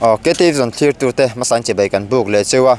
Aw KTV zawn thlir tute hmasa in chibai kan buk leh cheu a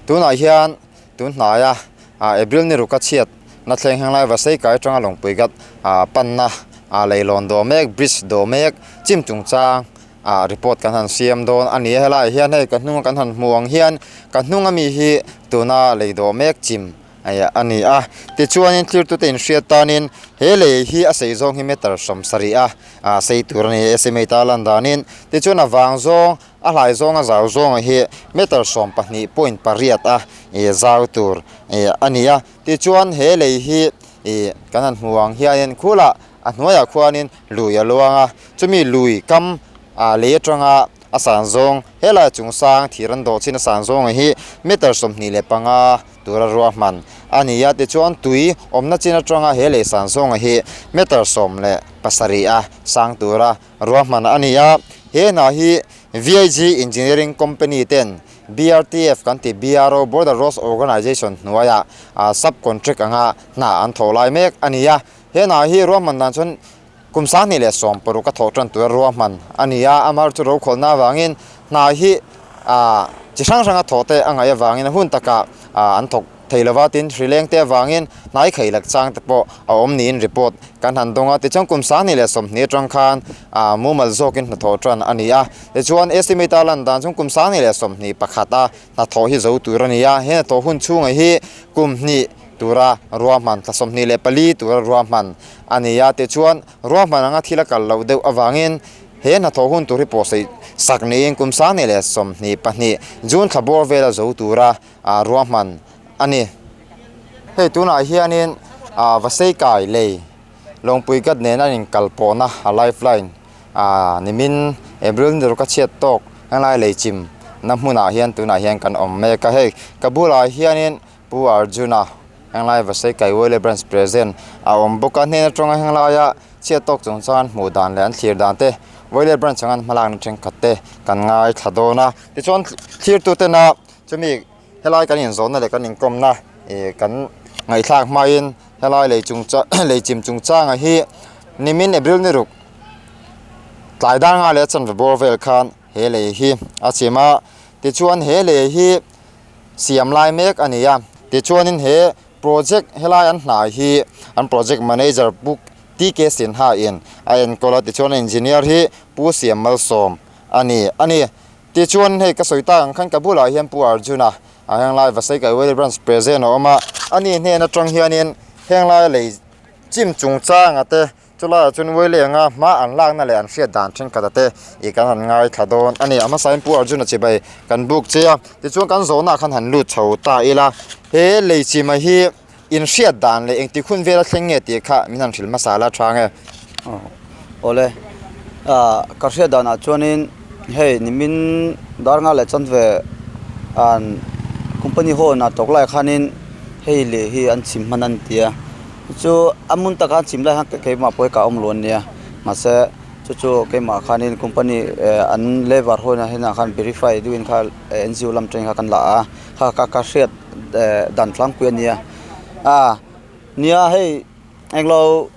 tunah hian tun hnaia ah April ni ruk a chhiat na thleng heng lai Vasei kai atanga lawngpui gat ah panna ah leilawn dawh mek bridge dawh mek chim chungchang ah report kan han siam dawn a ni a helaiah hian hei ka hnunga kan han hmuh ang hian ka hnung ami hi tuna lei dawh mek chim a ni a tichuanin thlir tute inhriat tanin he lei hi a sei zawng hi meter 70 a ah sei tur a ni a estimate a lan danin tichuan a vang zawng a hlai zawng a zau zawng hi meter 12 point pariat a ih zau tur ih a ni a tichuan he lei hi ih kan han hmu ang hianin khulah a hnuaiah khuanin lui a luang a chumi lui kam ah lei atanga a san zawng helai chung sang thir an dawh chin a san zawng hi meter 25 tura ruahman a ni a tichuan tui awmna chin atanga he lei san zawnga hi meter 17 a sang tura ruahman a ni a he hna hi V_I_G engineering company ten B_R_T_F kan tih B_R_O border roads organization hnuaiah ah sub contract anga hna an thawh lai mek a ni a he hna hi ruahman dan chuan kum 2016 a thawh tan tura ruahman a ni a amaherawhchu chu rokhawlna avangin hna hi ah chi hrang hranga thawh te a ngaih avangin a hun takah ah an thawk thei lova tin hrileng te avangin hnai khailak chang te pawh a awm niin report kan han dawng a tichuan kum 2020 atang khan ah mumal zawkin hnathawh tan a ni a tichuan estimate a lan dan chuan kum 2021 a hnathawh hi zo tur a ni a he hnathawh hun chhungah hi kum hnih tura ruahman thla 24 tura ruahman a ni a tichuan ruahman anga thil a kal loh deuh avangin he hnathawh hun tur hi pawh sawi sak niin kum 2022 June thla bawr vela zo tura ah ruahman a ni. Hei tunah hianin ah Vasei kai lei Lawngpui gat nen an inkal pawhna a lifeline ah nimin April ni ruk a chhiat tawk henglai lei chim na hmunah hian tunah hian kan awm mek a hei ka bulah hianin Pu Arjuna henglai Vasei kai Wele branch president a awm bawk a hnen atanga henglaia chhiat tawk chung chuan hmuh dan leh an thlir dan te Wele branch anga an hmalakna thenkhat te kan ngaithla dawn a tichuan thlir tute na chumi helai kan inzawhna leh kan inkawmna ih kan ngaihthlak hmain helai lei chung lei chim chungchangah hi nimin April ni ruk tlai dar nga leh a chanve bawr vel khan he lei hi a chim a tichuan he lei hi siam lai mek a ni a tichuanin he project helai an hnai hi an project manager pu T K Sinha in a enkawl a tichuan engineer hi Pu Siam Malsawm a ni a ni. Tichuan hei ka sawi tak ang khan ka bulah hian Pu Arjuna a henglai Vasai Kaiweli branch present a awm a, ani hnen atang hianin henglai lei chim chungchanga te chulaiah chuan Wele anga hma an lakna leh an hriat dan thenkhat a te ih kan han ngaithla dawn a ni. A hmasain Pu Arjuna chibai kan buk che a, tichuan kan zawhnaah khan han lut chho ta ila, he lei chima hi in hriat dan leh engtik hun vela thleng nge tih kha min han hrilh hmasa la tha nge? Awle, ka hriat danah chuanin hei nimin dar nga leh chanve an company hawn ah tawk lai khanin hei leh hi an chim hman an ti a, chu a hmun taka an chim lai khan keimah pawh hi ka awm lo ania mahse chu chu keimah khanin company an labour hawn ah hian khan verify duhin kha N_G_O lam atangin kha kan la a kha ka hriat. Dan tlangpui a nia a nia hei englo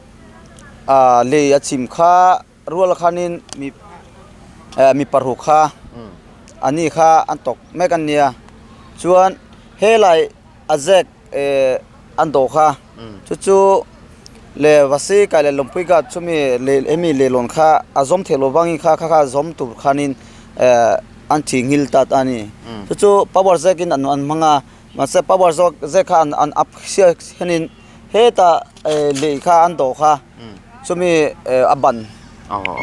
ah lei a chim kha rual khanin mi eh mi paruk kha ani kha an tawk mek a nia chuan helai a zek eh an dawh kha chu chu leh vasi kai leh lawmpui ghat chumi leh hemi leihlawn kha a zawm theih loh vangin kha kha kha zawm tur khanin eh. An thih nghil tat a ni. Chu chu power zek in an hmang a, mahse power zawk zek kha an an up siak hianin hetah lei kha an dawh kha chumi a ban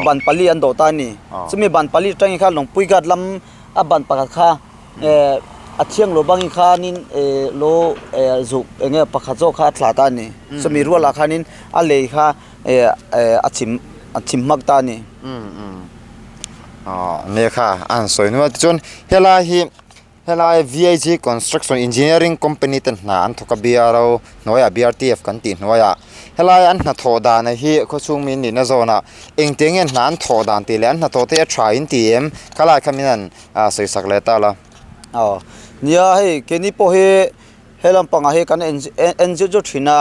ban pali an dawh ta a ni. Chumi ban pali atangin khan lawngpui ghat lam a ban pakhat kha a thiang lo bangin khanin lo zuk eng nge pakhat zawk kha a thlah ta a ni. Chumi rualah khanin a lei kha a chim a chim hmak ta a ni. Aw nia kha a han sawi nual tichuan helai hi helai V_I_G construction engineering company te hna an thawk a B_R_O hnuaiah B_R_T_F kan tih hnuaiah helai an hnathawh dan hi khawchhung min nihna zawnah engtiang nge hna an thawh dan tih leh an hnathawh te hi a tha in ti em khalai kha min han sawi sak leh ta la. Aw nia hei keini pawh hi he lampangah hi kan en zut zut thin a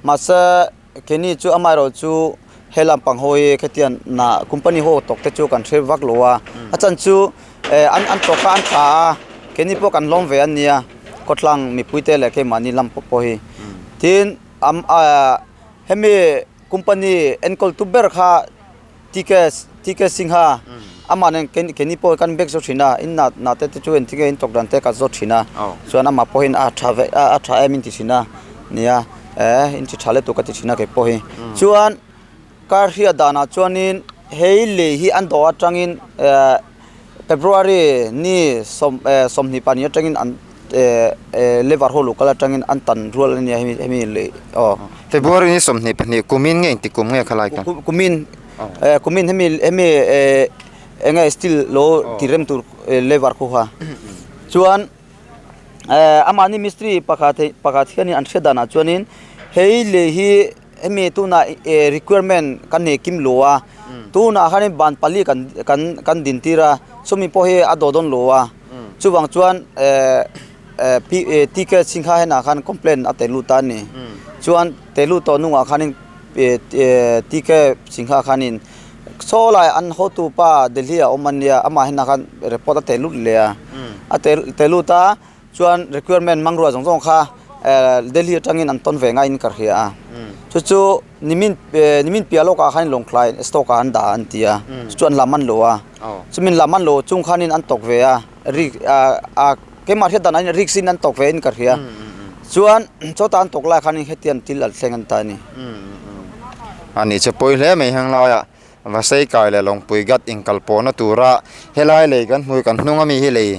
mahse Keini chu amaherawh chu he lampang ho hi khatiang na company ho tawk te chu kan hre vak lo a, a chan chu. an an tawk a an tha a keini pawh kan hlawm ve a nia khawtlang mipuite leh keimahni lam pawh pawh hi tin hemi company enkawl tu ber kha TK TK Singha amah nen keini pawh kan bek zawk thin a in na na te te chu engtin nge in tawk dan te ka zawt thin a chuan amah pawhin a tha ve a tha em in ti thin a nia eh in ti tha lutuk ka ti thin a keipawh hi chuan Kar hriat danah chuanin hei lei hi an dawh atangin eh February ni sawm eh 22 atangin an eh eh labour ho local atangin an tan rual a nia hemi hemi lei aw. February ni 22 kumin nge engti kum nge khalai kha? Kumin eh kumin hemi hemi eh enge steel lo ti rem tur labour khu kha chuan. Eh amahni mistri pakhat pakhat hianin an hriat danah chuanin hei lei hi hemi tunah eh requirement kan nei kim lo a tunah hianin ban pali kan kan kan din tir a chumi pawh hi a dawh dawn lo a chuvang chuan eh eh P eh T K Singha henah khan complaint a tel lut ta a ni chuan tel lut tawh hnungah khanin eh eh T K Singha khanin Saw lai an hotu pa Delhi ah awm a nia amah henah khan report a teh lut leh a a teh teh lut a chuan requirement hmangrua zawng zawng kha eh Delhi atangin an tawn ve ngaiin ka hria a chu chu nimin eh nimin piah lawkah khan lawngtlai stock ah an dah an ti a chu chu an la man lo a chumi an la man lo chung khanin an tawk ve a rik ah ah keimah hriat danah hian risk in an tawk ve in ka hria chuan chawtah an tawk lai khanin hetiang thil an thleng an ta a ni. A nih che pawi hle mai heng laiah Vasei kai leh Lawngpui gat inkal pawhna tura helai lei kan hmui kan hnung ami hi lei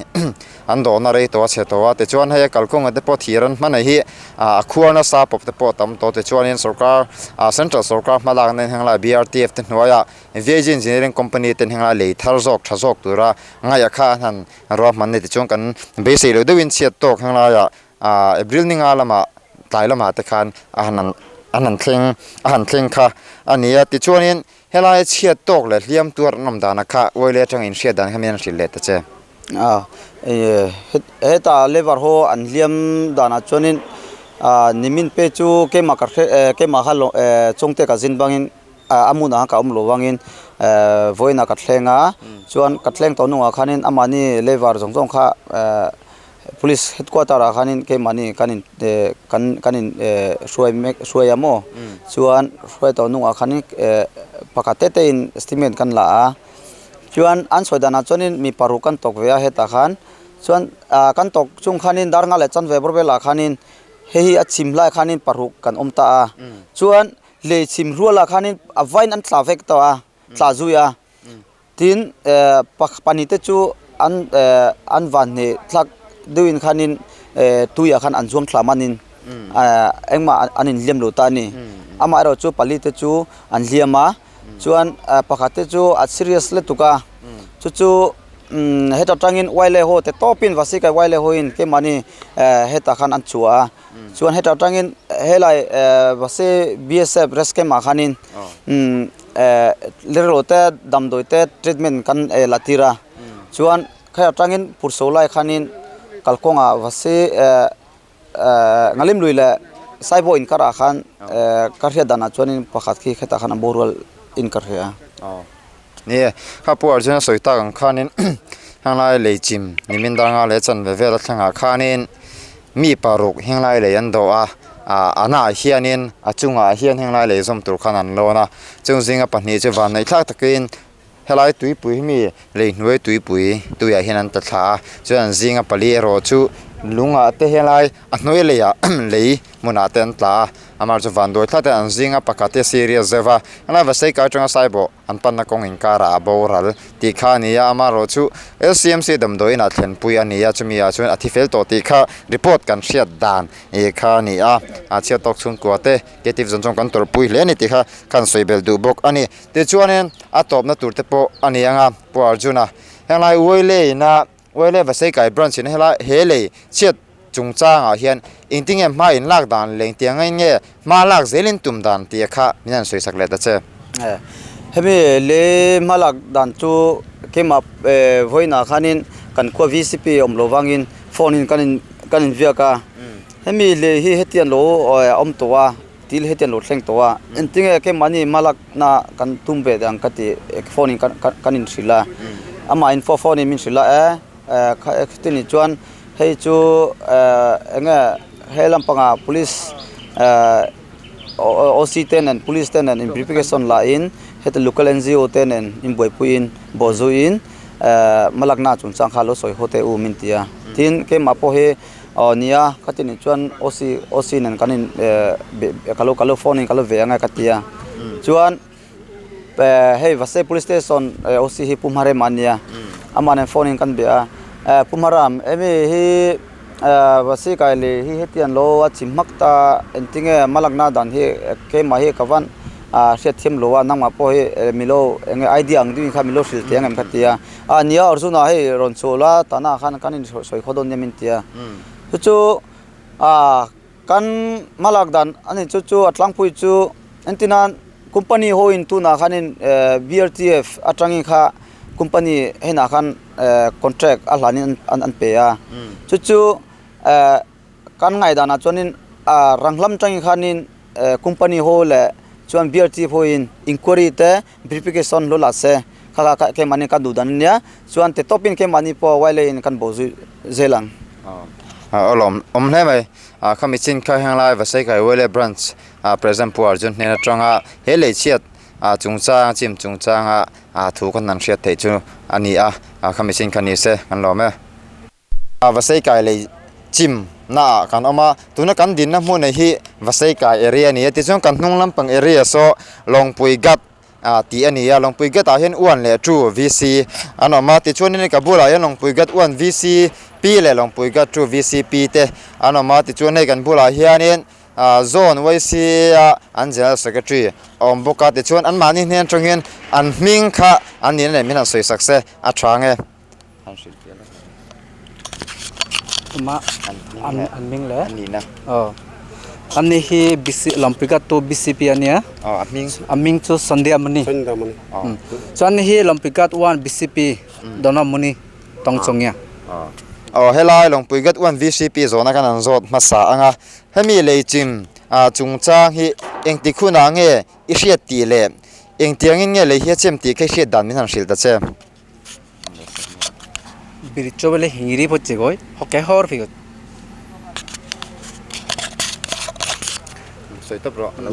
an dawhna rei tawh a chhe tawh a tichuan hei a kalkawngah te pawh thir an hman a hi a khuar nasa pawp te pawh a tam tawh tichuanin sorkar central sorkar hmalakna in heng laiah BRTF te hnuaiah VAG engineering company ten heng lai lei thar zawk tha zawk tura ngaih a kha an han ruahman a ni tichuan kan beisei loh deuhin chhiat tawk heng laiah Ahh April ni nga lamah tlai lamah te khan a han an an han thleng a han thleng kha a ni a tichuanin helai chhiat tawk leh hliam tuar an awm dana kha uaile atanga inhriat dan kha min han hrilh leh ta che. Ah heta labour ho an hliam danah chuanin ah nimin pe chu keimah ka hre eh keimah kha eh chawngte ka zin bangin ah a hmunah khan ka awm lo vangin eh vawiinah ka thleng a chuan ka thleng tawh hnungah khanin amahni labour zawng zawng kha eh Police headquarter ah khanin keimahni kan in eh kan kan in eh hruai mek hruai a maw chuan hruai tawh hnungah khanin eh pakhat te te in estimate kan la a chuan an sawi danah chuanin mi paruk kan tawk ve a hetah khan chuan ah kan tawk chung khanin dar nga leh chanve bawr velah khanin hei hi a chim lai khanin paruk kan awm ta a chuan lei chim rualah khanin a vain an tla vek tawh a tla zui a. Tin eh pahnih te chu an eh an vanhne thlak deuhin khanin eh tuiah khan an zuam thla manin eh engmah an inhliam lo ta a ni. Amaherawh chu pali te chu an hliam a chuan pakhat te chu a serious lutuk a chu chu umm heta tangin uaile haw te tawpin vasikai uaile hawin keimahni eh hetah khan an chhuah a. Chuan heta atangin helai eh Vase BSF rest camp ah khanin umm eh rilru te damdawi te treatment kan eh la tir a chuan khe atangin phurhso lai khanin kalkawngah Vase eh eh Ngalim lui leh Saibaw inkarah khan eh ka hriat danah chuanin pakhat khi hetah khan a borual in ka hria. Ni kha pu Arjuna sawi tak ang khanin henglai lei chim nimin danga leh chanve vel a thlengah khanin mi paruk henglai lei an dawh a ah a naah hianin a chungah hian henglai lei zawm tur khan an lawn a chung zinga pahnih chu van neih thlak takin helai tuipui hi mi lei hnuai tuipui tuiah hian an ta thla a chuan an zinga pali erawh chu lungah te helai a hnuai leiah lei hmunah te an tla a amah chu vanduai thlak te an zinga pakhat hi a serious deuh va helai Vaseika atanga Saibawh An panna kawng inkarah a boral tih kha a ni a, amaherawhchu LCMC damdawiin ah thlenpui a ni a, chumi ah chuan a thi fel tawh tih kha report kan hriat dan ih kha a ni a, a chhiat tawk chhungkua te KTV zawn chuan kan tawrhpui hle a ni tih kha kan sawi belh duh bawk a ni. Tichuanin a tawpna tur te pawh a ni ang a, Pu Arjuna henglai Uailei ina Uailei Vaseikai branch in helai he lei chhiat chungchangah hian engtinge hma in lak dan leh engtiang in nge hma lak zelin tum dan tih kha min han sawi sak leh ta che. Hemi lei hma lak dan chu keimah vawiinah khanin kan khua VCP awm lo vangin phone in kan in kan inviak a, hemi lei hi hetiang lo awm tawh a. Thil hetiang lo thleng tawh a, engtinge keimahni hmalakna kan tum ve ang ka ti phone in kan inhrilh a. Amah in phone in min hrilh a e khati nih chuan hei chu eng nge he lampangah police OC te nen police te nen in verification lah in heti local NGO te nen inbuaipui in bawhzui in hmalakna chungchang kha lo sawi haw teh u min ti a. Tin keimah pawh hi aw nia khati nih chuan OC OC nen kan in ka lo ka lo phone in ka lo ve ang e ka ti a. Chuan hei Vasai police station OC hi Pu Hmarema a nia amah nen phone in kan bia a Pu Hmaram hemi hi Vasai kai leh hi heti an lo a chim hmak ta engtinge hmalakna dan hi keimah hi ka van hriat thiam lo a nangmah pawh hi milo eng nge idea ang deuhin kha milo hrilh thei ang em ka ti a a nia Arjuna hei rawn chhuah la tana khan kan insawi khaw dawn nia min ti a chu chu Kan hmalak dan a ni chu chu a tlangpui chu entirnan company ho in tunah khanin BRTF atangin kha company henah khan contract a hlanin an pe a chu chu kan ngaihdanah chuanin rang lam atangin khanin company ho leh chuan BRTF ho in inquiry te verification lo la se kha kha keimahni kan duh dan a nia chuan ti tawpin keimahni pawh wire in kan bawh zui zel ang. A lawm awm hle mai ah khami chin kha heng lai Vasaikai Wele branch ah present pu Arjun hnen atanga he lei chhiat ah chungchang chim chungchanga ah thu kan han hriat theih chu a ni a ah khami chin kha ni se kan lawm e. Ah Vasaikai lei chim na ah kan awm a tuna kan dinna hmun hi Vasaikai area a ni a tichuan kan hnung lampang area saw Lawngpui ghat ah tih a ni a Lawngpui gate ah hian one leh two VC an awm a tichuanin ka bulah hian Lawngpui gate one VC P leh Lawngpui gate two VC P te an awm a tichuan hei kan bulah hianin ah zone YC a an general secretary a awm bawk a tichuan anmahni hnen atangin an hming kha an nihna leh min han sawi sak se a tha ang e. An hming leh aw an ni hi BC Lampigat tu BCP a nia aw a hming a hming chu Sandhya Mani chuan ni hi Lampigat one BCP Dona Muni tawng chung nia aw helai Lawngpuigat one VCP zawhna khan an zawt hmasa ang a hemi leichim chungchang hi engtik hunah nge i hriat tih leh engtiangin nge lei hi a chem tih kha i hriat dan min han hrilh ta che. Bridge hingiri pochi goi hoke hor phigot.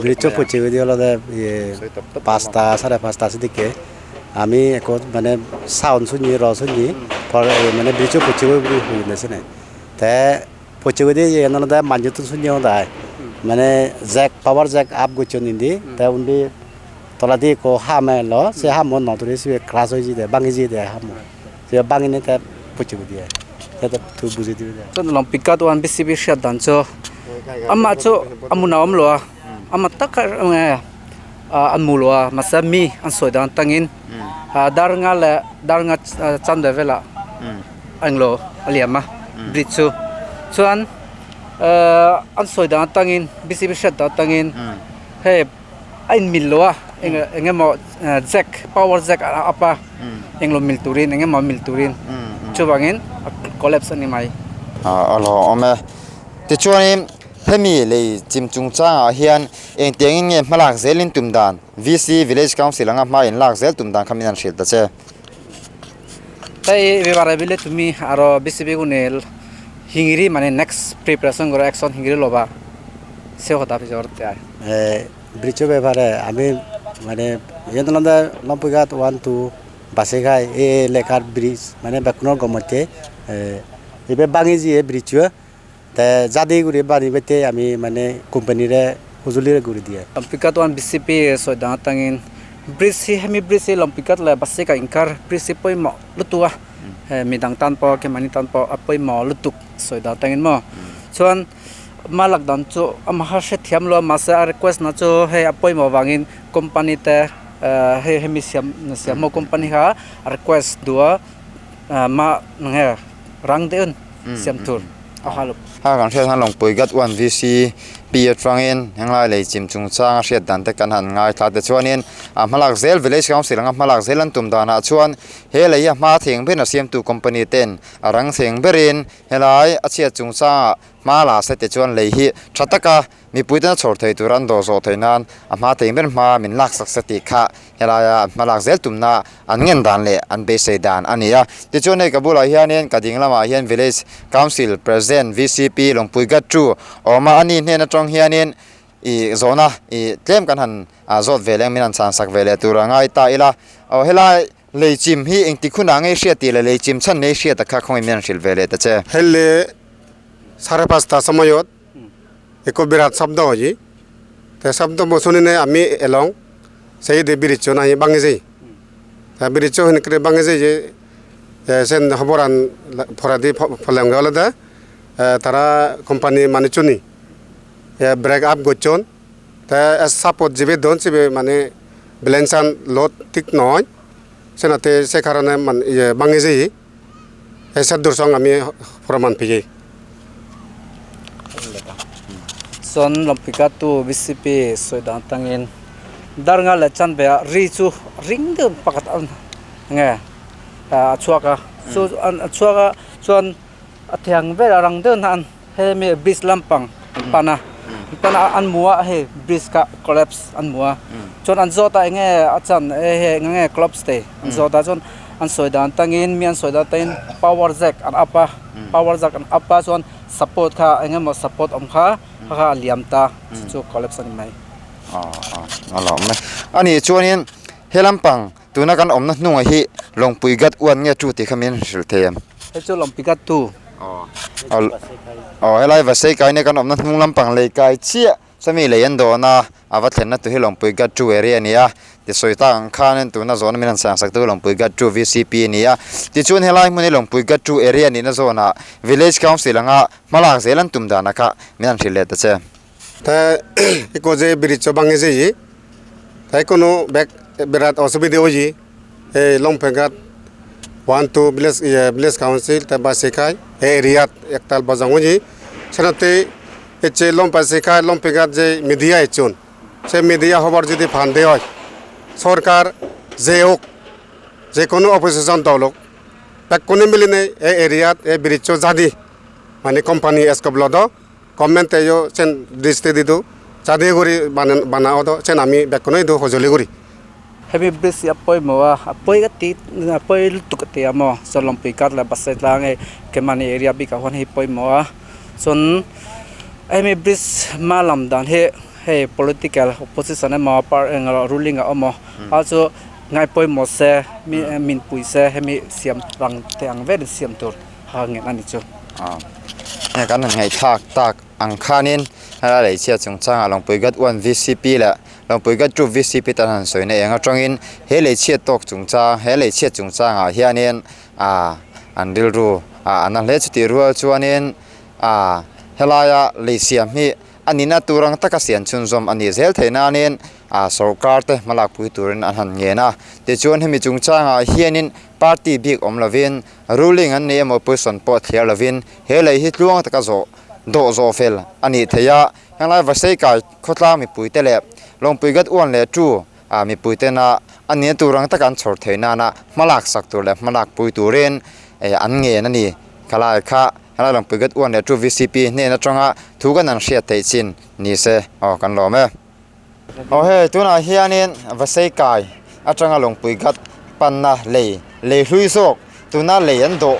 Bridge পচে গিয়ে হলো ইয়ে 5টা সাড়ে 5টা সেদিকে আমি এখন মানে সাউন্ড শুনি র শুনি পরে মানে ব্রিজ পচে গিয়ে হইতেছে না তে পচে গিয়ে এনে মাঞ্জু তো শুনি দেয় মানে Jack power Jack up করছে নিদি তে উনি তলা দিয়ে কো হামে ল সে হাম নতুন সে ক্রাশ হয়ে যায় ভাঙি যায় হাম সে ভাঙিনে তে পচে দিয়ে তুই বুঝে দিবি chuan Lawngpikat one BCP hriat dan chu amah chu a hmun a awm lo a amah tak nge an hmu lo a mahse mi an sawi dan atangin dar nga leh dar nga chan ve velah a englo a liam a bridge chu chuan an sawi dan atangin BCP hriat dan atangin hei a inmil lo a eng eng emaw jack power jack a up a englo mil turin eng emaw mil turin chuvangin a collapse a ni mai. A hlawhawm e. Tichuanin hemi lei chim chungchangah hian engtiangin nge hma lak zelin tum dan VC Village Council anga hma in lak zel tum dan kha min han hrilh ta che. Tai ebare bile tumi aro BCB gune hingiri mane next preparation kora action hingiri loba se hota pijor te ai. ব্রিজের ব্যাপারে আমি মানে লম্পিঘাট 1 2 বাসেঘাই এই এলেকার ব্রিজ মানে বেকুনের গমতে এবার ভাঙি যে ব্রিজ তে জাদি ঘুরে বাড়ি বেতে আমি মানে কোম্পানিরে হুজুলিরে ঘুরে দিয়ে Lampikat one BCP soi dan tangin bridge hi hemi bridge hi Lampikat leh Basika inkar bridge hi pawimawh lutuk a he midang tan pawh kemani tan pawh a pawimawh lutuk sawi dan tangin maw chuan hma lak dan chu amaha hre thiam lo a mahse a request na chu hei a pawimawh vangin company te hei hemi siam siam ho company kha a request duh a mah nge rang deuhin siam tur a ha lo. Ha kan hriat khan Lawngpui Gat one VC atangin henglai lei chim chungchanga hriat dan te kan han ngaithla te chuanin a hmalak zel village council anga hmalak zel an tum danah chuan he lei a hma theng ber a siamtu company ten a rang theng berin helai a chhiat chungchangah hma la se te chuan lei hi tha taka mipui tena chhawr thei tur an dawh zawh theih nan a hma theng ber hma min lak sak se tih kha helaia an hmalak zel tumna an ngen dan leh an beisei dan a ni a. Tichuan hei ka bulah hianin ka ding lamah hian Village Council President VCP Lawngpui Gattu a awm a, ani hnen atang hianin ih zawhna ih tlem kan han zawt ve leh ang min han chhan sak ve leh tur a ngai ta ila. Aw helai lei chim hi engtik hunah ngei hriat tih leh lei chim chhan ngei hriat a kha khawngaih min han hrilh ve leh ta che. Helle sare pasta samayot eko birat শব্দ হই তে শব্দ বসুনিনে আমি এলং সেই দে ব্রিজ নাই বাঙে যাই তা ব্রিজ হিনকরে বাঙে যাই যে সেন খবরান ফরাদি ফলেম গেলে দা তারা কোম্পানি মানে চুনি ব্রেক আপ করছন তা সাপোর্ট যেবে দন সেবে মানে ব্যালেন্সান লোড ঠিক নয় সেনাতে সে কারণে মানে ইয়ে বাঙে যাই এসব দর্শন আমি প্রমাণ পেয়ে Chuan Lawngpui tu BCP sawi dan atangin dar nga leh chan ve ah ri chu ring deuh pakhat an nge a chhuak a chu an a chhuak a chuan a thiang vel a rang deuh an hemi bridge lampang an pan a an pan a an hmu a hei bridge kha collapse an hmu a chuan an zawt a enge a chan hei eng nge collapse thei an zawt a chuan an sawi dan atangin mi an sawi dan atangin power jack an up a power jack an up a chuan support kha eng emaw support awm kha kha kha a liam ta chu chu collapse a ni mai. A lawm mai. A nih chuanin he lampang tuna kan awmna hnungah hi Lawngpui gat uan nge tu tih kha min hrilh thei em? Hei chu Lawngpui gat tu. Aw helai Vasei kaina kan awmna hnung lampang lei kai chiah Sawmi lei an dawn a, a va thlenna tur hi Lawngpui Gat Two area a ni a, tisawi tak ang khanin tuna zawhna min han sang sak tu Lawngpui Gat Two VCP a ni a. Tichuan helai hmun hi Lawngpui Gat Two area nihna zawnah Village Council anga hmalak zel an tum danah kha min han hrilh leh ta che. Ta eko je bridge bangi je tai kono bek berat osubida hoji ei Lawngpui Gat 1 2 village village council ta basekai area ektal bajang hoji সেনাতে এচ্ছে লম্পা শেখায় লম্পেঘাট যে media এচুন সে media হবার যদি ফান্ডে হয় সরকার যে হোক যে কোনো অপোজিশন দল হোক তা কোনো মিলি নেই এই এরিয়াত এই ব্রিজ জাদি মানে কোম্পানি এসকপ লদ গভর্নমেন্ট এও চেন দৃষ্টি দিদ জাদি করে বানা অদ চেন আমি বেকনই দো সজলি করি Hemi bridge hi a pawimawh a, a pawi ka ti a pawi lutuk a ti a maw chuan Lawngpui kat leh bus tlang hei Kemani area bikah huan hei pawimawh a chuan hemi bridge hma lam dan hi hei political opposition emaw par eng ruling a awm aw a chu ngai pawimawh se mi min pui se hemi siam rang te ang velin siam tur ha ngen a ni chu. Hei kan han ngaihthlak tak ang khanin helai lehchhia chungchangah Lawngpui gat 1 VCP leh Lawngpui ka chu VCP tan han sawina eng atangin he leichhiat tawk chungchang he leichhiat chungchangah hianin ah an rilru ah an a hle chutih rual chuanin ah helaia lei siam hi a nihna tur ang taka sian chhunzawm a nih zel theih nanin ah sawrkar te hmalak pui turin an han ngen a tichuan hemi chungchangah hianin party bik awm lovin ruling an nei emaw position pawh thliar lovin he lei hi tluang taka zawh dawh zawh fel a nih theih a. Henglai Vasei kai khawtlang mipuite leh Lawngpui gat uan leh tu ah mipuitena a nia tur ang taka an chhawr theih nana hmalak sak tur leh hmalak pui turin an ngen a ni. Khalai kha henglai Lawngpui gat uan leh tu VCP hnen atanga thu kan an hriat theih chin ni se aw kan lawm e. Aw hei tunah hianin Vasei kai atanga Lawngpui gat panna lei lei hlui zawk tuna lei an dawh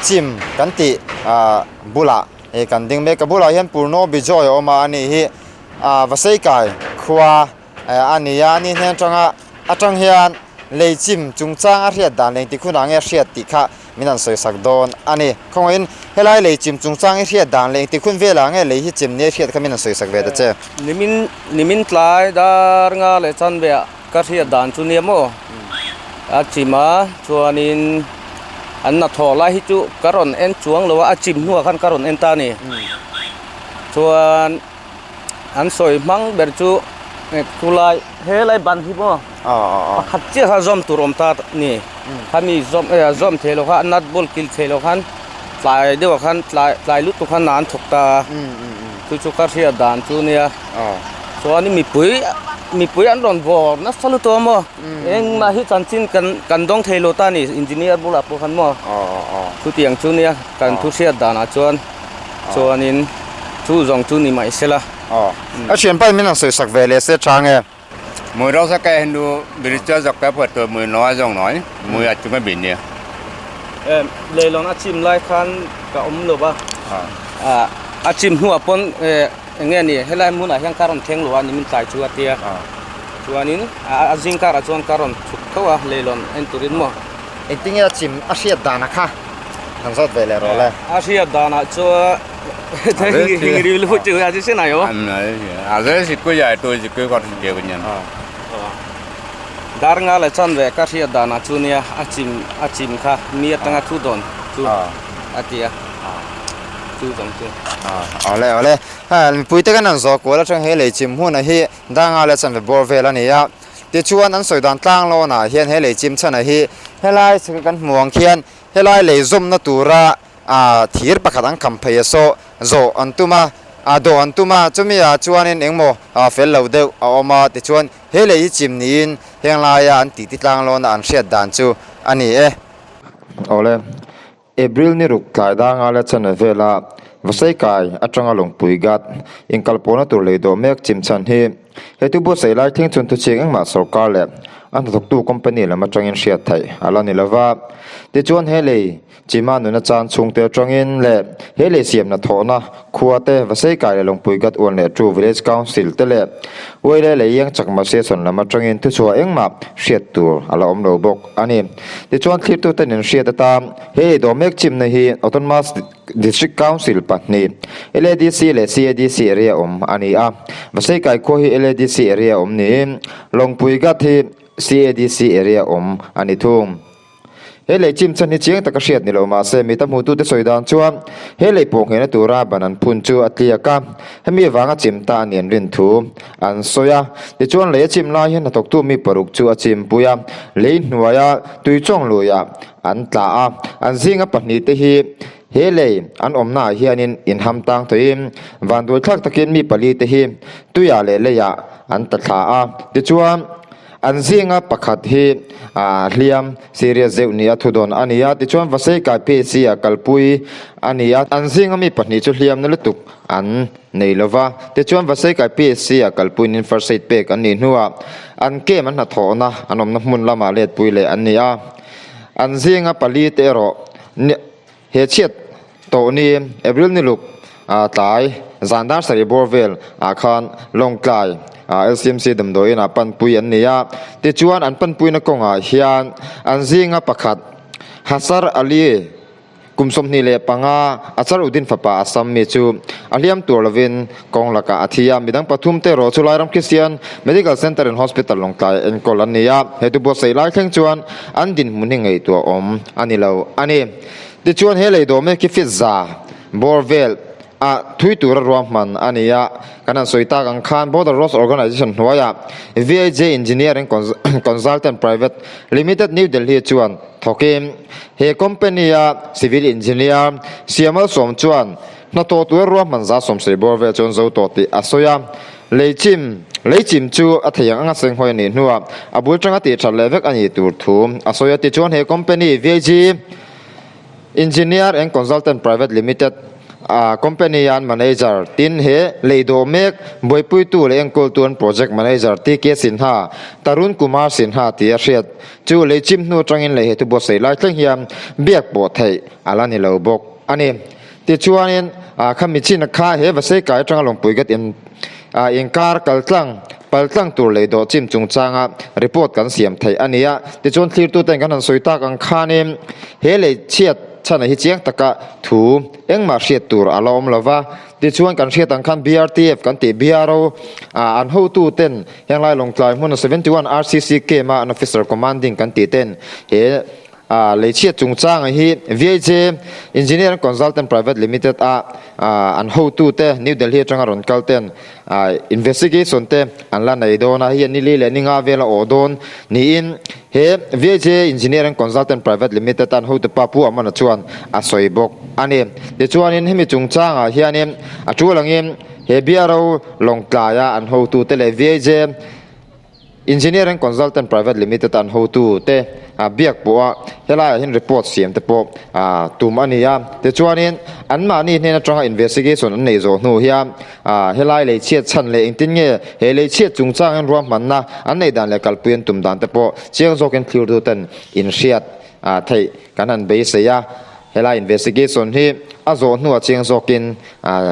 chim kan tih ah bulah Hei kan ding mek a bulah hian Purno Bijoy a awm a ani hi ah Vaseikai khua a ni a ani hnen atanga atang hian lei chim chungchang a hriat dan leng tik hunah nge a hriat tih kha min han sawi sak dawn a ni. Khawngahin helai lei chim chungchang i hriat dan leng tik hun velah nge lei hi chim nia i hriat kha min han sawi sak ve ta che. Nimin nimin tlai dar nga leh chanve ah Ka hriat dan chu nia maw? A chim a, chuanin an hnathawh lai hi chu ka rawn en chuang lo a, a chim hnuah khan ka rawn en ta a ni. Chuan an sawi hmang ber chu khulai he lai ban hi maw pakhat chiah kha zawm tur awm ta a ni. Khami zawm zawm thei lo kha a nut ball kil thei lo khan tlai deuhah khan tlai tlai lutuk khan hna an thawk ta a. Chu chu ka hriat dan chu nia. Chuan mipui mipui an rawn vawr nasa lutuk a maw? Engmah hi chanchin kan kan dawng thei lo ta a ni engineer bulah pawh khan maw? Chutiang chu nia kan thu hriat danah chuan chuanin chu zawng chu ni mai sela. A thianpa min han sawi sak ve leh se tha nge? Mui ro sa kai hindu birichua zok ka phuat tur mui no a zawng noi mui a chung a bin nia. Leilawn a chim lai khan ka awm lo va, a chim hnuah pawn eng nge ni helai hmunah hian ka rawn thleng lo a ni min tlai chu a tia. Chuanin a zing karah chuan ka rawn chhuk tho a leilawn en turin maw. Engtinge a chim a hriat danah kha han zawt ve leh rawh le. A hriat danah chuan Dar nga leh chan ve ka hriat danah chu nia a chim a chim kha mi atanga thu dawn chu a ti a chu zawng chu. Awle awle mipui te kan han zawh kual atang he lei chim hun a hi dar nga leh chan ve bawr vel a ni a tichuan an sawi dan tlang lawn ah hian he lei chim chhan a hi helai kan hmu ang khian helai lei zawmna tura A thir pakhat an kham phei a saw zawh an tum a, a dawh an tum a, chumi ah chuanin engmaw fel lo deuh a awm a, tichuan he lei hi chim niin heng laia an titi tlang lawna an hriat dan chu a ni e. Awle, April ni ruk tlai danga la chhan vela Vasaikai atanga Lungpui Ghat inkalpawhna tur lei dawh mek chim chhan hi he tu buatsaih lai thleng chuan thuchhiak engmah sorkar leh a hnathawktu company lam atangin hriat theih a la ni lova, tichuan he lei Chima nuna chan chhungte atangin leh he lei siamna thawhna khua te, Vaseikai leh Lungpui Gat Uan leh Tu Village Council te leh Uaile lei Iang Chakma Season lam atangin thuchhuah engmah hriat tur a la awm lo bawk a ni. Tichuan thlirtute nen hriat atan he lei dawh mek chimna hi Autonomous District Council pahnih, LADC leh CADC area awm a ni a. Vaseikai khua hi LADC area awm niin Lungpui Gat hi CADC area awm a ni thung. He lei chim chhan hi chiang taka hriat ni lo mah se mita hmutute sawi dan chuan he lei pawh nghehna tura ban an phun chu a tliak a, hemi avanga chim ta a ni an rin thu an sawi a. Tichuan lei a chim lai hian hnathawktu mi paruk chu a chimpui a, lei hnuaia tui chawng luiah an tla a, an zinga pahnihte hi he lei an awmnaah hianin inham tang theiin vanduai thlak takin mi palite hi tuiah leh leiah an tla thla a, tichuan An zinga pakhat hi hliam serious deuh nia thu dawn a ni a, tichuan Vasei kai PHC ah kalpui a ni a. An zinga mi pahnih chu hliamna lutuk an nei lo va, tichuan Vasei kai PHC ah kalpuiin first aid pek an nih hnuah an camp an hnathawhna an awmna hmun lamah letpui leh an ni a. An zinga pali te erawh He chhiat tawh ni April ni luk tlai zan dar sarih bawr vel ah khan Lawngtlai LCMC damdawiin ah panpui an ni a, tichuan an panpuina kawngah hian an zinga pakhat Hasar Ali kum 25 Achar Uddin fapa Assam mi chu a hliam tur lovin kawng lakah a thi a, midang pathum te erawh chu Lairam Christian Medical Centre and Hospital Lawngtlai enkawl an ni a, he tu buatsaih lai thleng chuan an dinhmun hi ngaihtuah awm a ni lo a ni. Tichuan he lei dawh mek hi fit za bawr vel ah thui tura ruahman a ni a, kan han sawi tak ang khan Border Roads Organisation hnuaiah VIJ Engineering Consultant Private Limited New Delhi chuan thawkin he company a civil engineer Siamal Sawm chuan hnathawh tura ruahman za sawmsei bawr vel chuan zo tawh tih a sawi a. Lei chim, Lei chim chu a thei ang anga senghawi a nih hnuah a bul tanga tih that leh vek a nih tur thu a sawi a. Tichuan he company VG Engineer and Consultant Private Limited a company an manager tin he lei dawh mek buaipuitu leh enkawltu an project manager TK Sinha, Tarun Kumar Sinha tih a hriat chu lei chim hnu atangin lei he thu buatsaih lai thleng hian biak pawh theih a la ni lo bawk a ni. Tichuanin khami chin kha he Vasei kai atanga Lawngpui Gate in inkar kaltlang paltlang tur lei dawh chim chungchanga report kan siam theih a ni a. Tichuan thlirtuten kan han sawi tak ang khanin he lei chhiat chhana hi chiang taka thu engmah hriat tur a la awm lo va. Tichuan kan hriat ang khan BRTF kan tih BRO an hotuten henglai Lawngtlai hmuna 71 RCC camp a an officer commanding kan tih ten he A leichhiat chungchanga hi VIJ Engineering Consultant Private Limited a an hotute New Delhi atanga rawn kal ten investigation te an la nei dawn a, hei ni li leh ni nga vel a awh dawn niin he VIJ Engineering Consultant Private Limited a an hotupa Pu Amana chuan a sawi bawk a ni. Tichuanin hemi chungchangah hianin a tul angin. He BRO Lawngtlaia an hotute leh VAJ Engineering Consultant Private Limited an hotute biak pawh a helaiah hian report siam te pawh tum a ni a. Tichuanin anmahni hnen atanga investigation an neih zawh hnu hian helai lei chhiat chhan leh engtin nge he lei chhiat chungchangin ruahmanna an neih dan leh kalpui an tum dan te pawh chiang zawkin thlir tuten inhriat theih kan han beisei a. Helai investigation hi a zawh hnuah chiang zawkin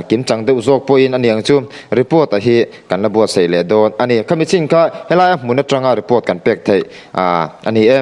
kimchang deuh zawk pawhin a niang chu report a hi kan la buatsaih leh dawn a ni. Khami chin kha helaia hmun atanga report kan pek theih a ni e.